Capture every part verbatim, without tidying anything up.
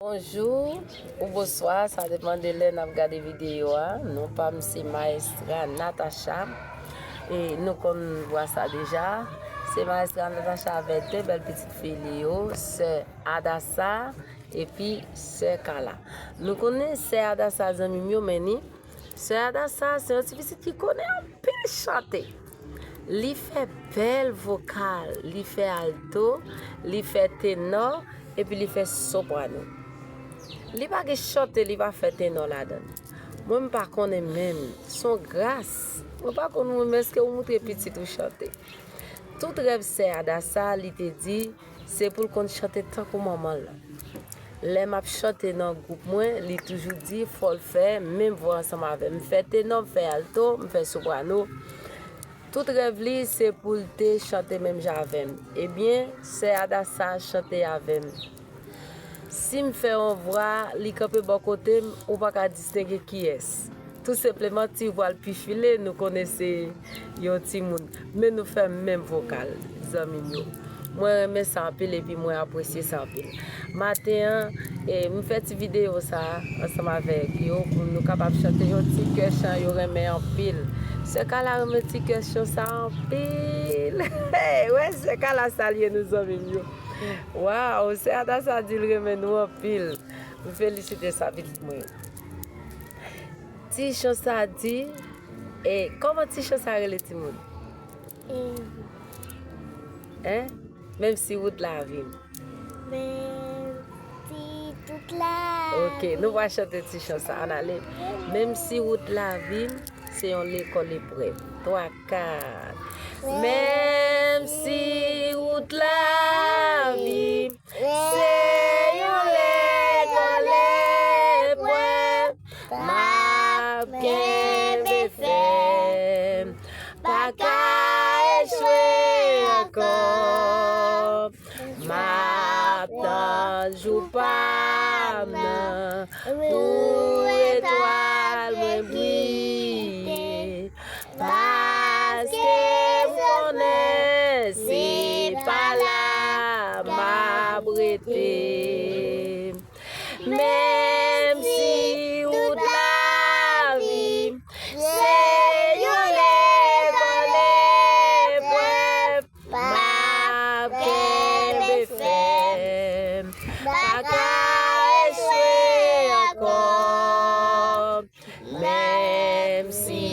Bonjou ou bonswa, sa depann de lè n ap gade videyo a. Non pa m se Maestra Natacha. E nou konn vwa sa deja. Se Maestra Natacha avèk de bèl pitit fi li yo, sè Adassa epi sè Kala. Nou konnen sè Adassa, zanmi m yo, men ni sè Adassa se yon ti pisit ki konnen anpil chante. Li fè bèl vokal, li fè alto, li fè tenò, epi li fè soprano. Li pa gen chante li pa fè tenò ladan l. Mwen m pa konnen menm, se yon gras. Mwen pa konn ou menm èske ou moutre pitit ou chante. Tout rèv sè Adassa, li te di, se pou l konn chante tankou manman l. Lè m ap chante nan gwoup mwen, li toujou di fò l fè menm vwa ansanm avè m. M fè tenò, m fè alto, m fè soprano. Tout rèv li se pou l te chante menm jan avè m. Ebyen, sè Adassa chante avè m. Si m fè yon vwa, li kanpe bò kote m, ou pa ka distenge kiyès. Tou senpleman, ti vwa l pi file, nou konnen se yon timoun. Men nou fè menm vokal, zanmi m yo. Mwen renmen sa anpil epi mwen apresye sa anpil. Maten an, e, m fè ti videyo sa a ansanm avèk yo pou nou kapab chante yon ti kè chan yo renmen anpil. Sè Kala renmen ti kè chan sa anpil. Wè, sè Kala salye nou, zanmi m yo. Waw, sè Adassa di l renmen nou anpil. M felisite sa pitit mwen. Ti chan sa di, e, kòman ti chan sa rele, timoun? Hein? Menm si wout lavi m. Menm si tout la. Ok, nou va chante ti chan sa, ann ale. Menm si wout lavi m se yon lekòl eprèv. Twa, kat. Menm si wout lavi m se yon lekòl eprèv, m ap kenbe fèm, pa ka echwe ankò. M ap tann jou pa m nan, pou etwal mwen briye. Paske m konnen se pa la m ap rete. Menm si wout lavi m se yon lekòl eprèv, m ap kenbe fèm, pa ka echwe ankò. Menm si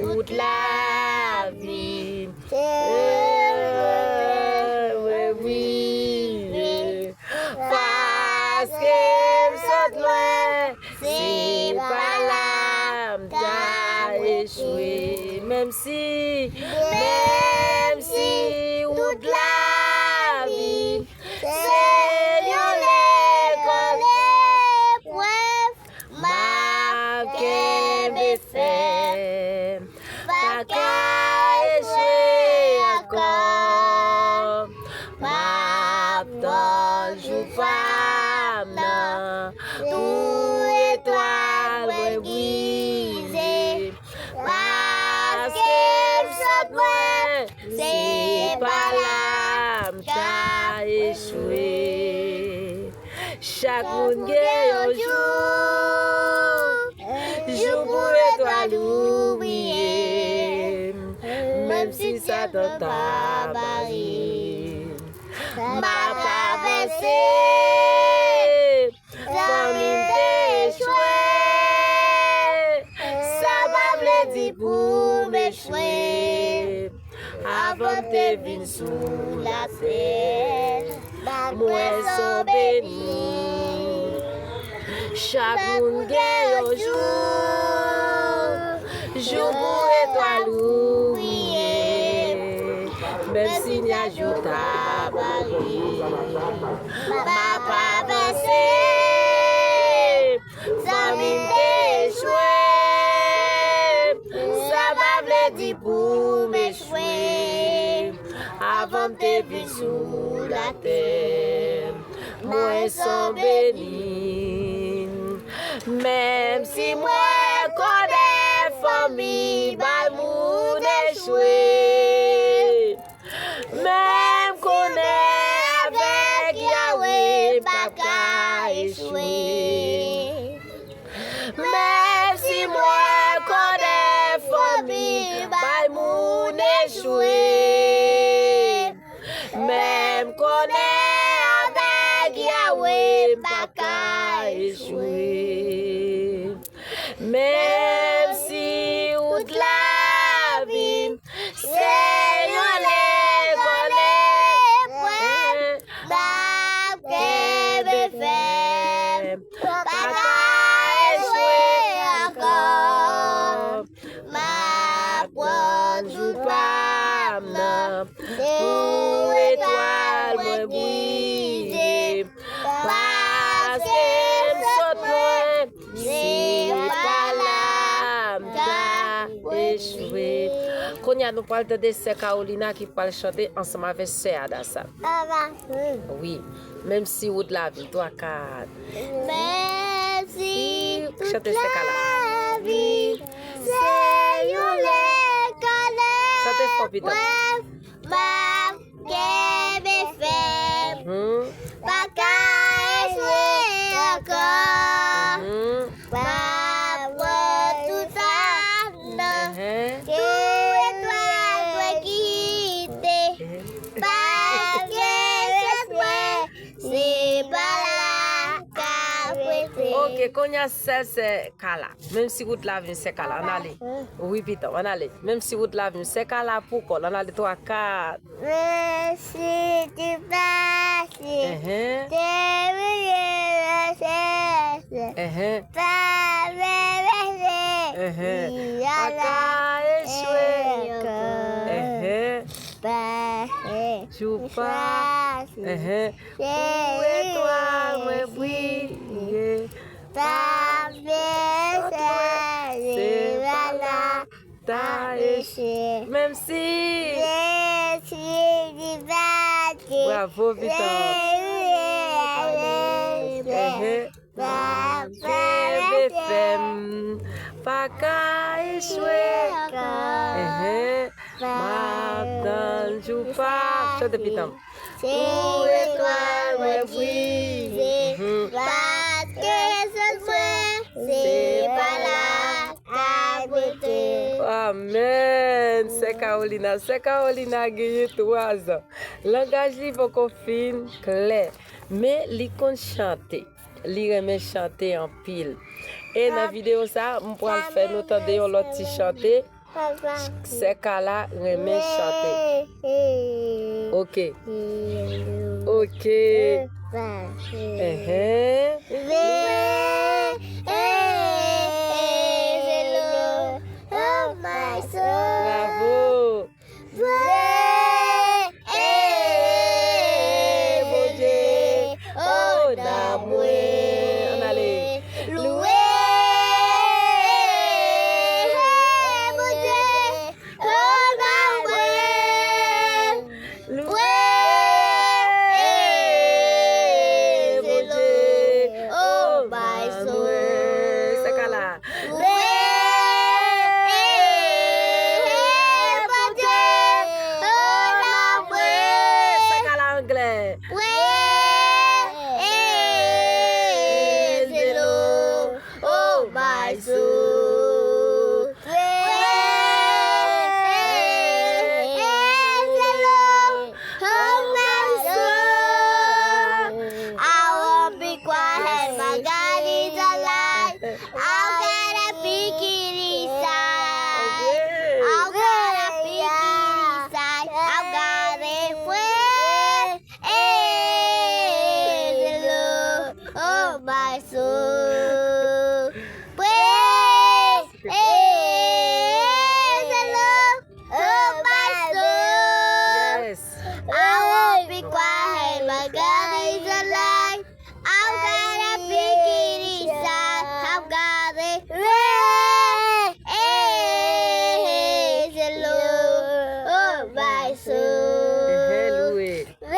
wout lavi m te mwen briye, paske m sot lwen, se pa la m ta echwe. Menm si, menm si wout lavi m se yon lekòl eprèv, m ap kenbe fèm, pa ka echwe ankò. M ap tann jou pa m nan, pou etwal mwen briye. Paske m sot mwen, se pa la m ta echwe. Chak moun gen yon jou, jou pou etwal ou briye. Menm si Satan ta bare, m ap avanse. Fanmi m te echwe, sa pa vle di pou m echwe. Avan m te vin sou latè, mwen se yon beni. Chak moun gen yon jou, jou pou etwal ou briye. Menm si nyaj yo ta bare, m ap avanse. Fanmi m te echwe, sa pa vle di pou m echwe. Avan m te vin sou latè, mwen se yon beni. Menm si mwen konnen fanmi bay moun echwe, men m konnen avèk Yawe m pa ka echwe. Menm si mwen konnen fanmi bay moun echwe, menm konnen avèg Yawe m pa ka echwe. Menm si wout lavi m se yon lekòl, mwen m ap kenbe fèm, pa ka echwe ankò. M ap pran jou pa m nan pou etwal mwen briye, paske m sot lwen, se pa la m ta echwe. Kounye a, nou pral tande sè Carolina ki pral chante ansanm avèk sè Adassa. Wi. Menm si wout lavi, twa, kat. Menm si tout lavi se yon lekòl, chante fò, pita, mwen m ap kenbe fèm, pa ka echwe ankò. M ap pran tout sa m nan, tout etwal mwen kite, paske se mwen, se pa la k ap rete. Ok, kounye a sè, sè Kala. Menm si wout lavi m sè Kala, ann ale. Wi, pitan, ann ale. Menm si wout lavi m sè Kala pou kòl, ann ale, twa, kat. Menm si ti pase, te bliye nan chèche, pa mwen rete, li pa ka echwe ankò. Pase, jou pase, pou etwal mwen briye, pa m bezwen se pa la ta echwe. Menm si, menm si li pati, bravo, pitan, m ap kenbe fèm, pa ka echwe ankò. M ap tann jou pa, chante, pitan m. Pou etwal mwen briye, paske se mwen, se pa la k ap rete. Amèn. Sè Carolina, sè Carolina genyen twa zan. Langaj li poko fin klè, men li konn chante. Li renmen chante anpil. E nan videyo sa, m pral fè nou tande yon lòt ti chante. Sè Kala renmen chante. Ok. Ok. Enhen. Bravo. Bondye, o nanm mwen. Ann ale. Louwe Bondye, o nanm mwen. Louwe Bondye, o nanm mwen. Sè Kala. Louwe Bondye, o nanm mwen. Sè Kala anglè. Praise the Lord, oh my soul. Praise the Lord, oh my soul. I won't be quiet, my God is alive. I've got a big inside. I've got a big inside. I've got a praise. Praise the Lord, oh my soul. Praise, praise the Lord, oh my soul. Yes. I won't be quiet, my God is alive. I've got a big inside. I've got a praise the Lord, oh my soul. Praise, praise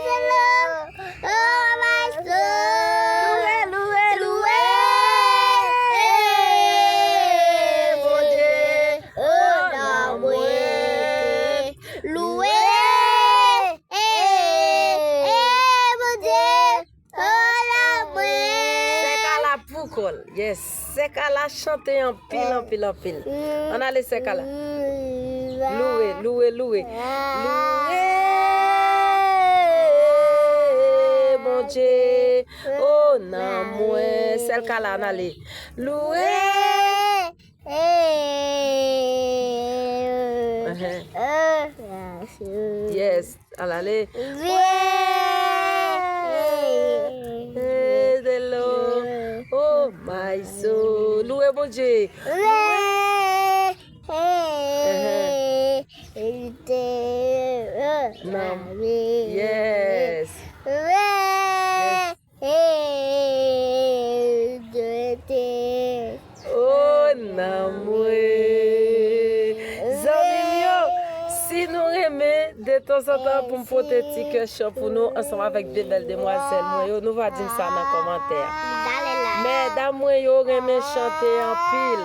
the Lord, oh Yes, Sè Kala chante anpil, anpil, anpil. Ann ale, Sè Kala. Louwe, louwe, louwe. Louwe, Bondye. O, nan mwen. Sè Kala, ann ale. Louwe. Yes, ann ale. Praise the Lord. Oh my soul. Louwe Bondye. Louwe. Nan. Yes. Yes. O, nan mwen. Zanmi m yo, si nou renmen, detanzantan pou m pote ti kè chan pou nou, ansanm avèk de bèl demwazèl mwen yo, nou va di m sa nan kòmantè a. Medam mwen yo renmen chante anpil.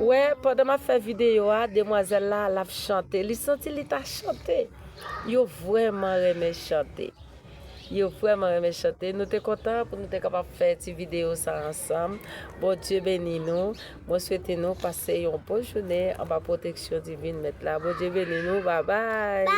Wè, pandan m ap fè videyo a, demwazèl la, l ap chante. Li santi li ta chante. Yo vrèman renmen chante. Yo vrèman renmen chante. Nou te kontan pou nou te kapab fè ti videyo sa ansanm. Bondye beni nou. Mwen swete nou pase yon bon jounen anba pwoteksyon divin Mèt la. Bondye beni nou. Babay.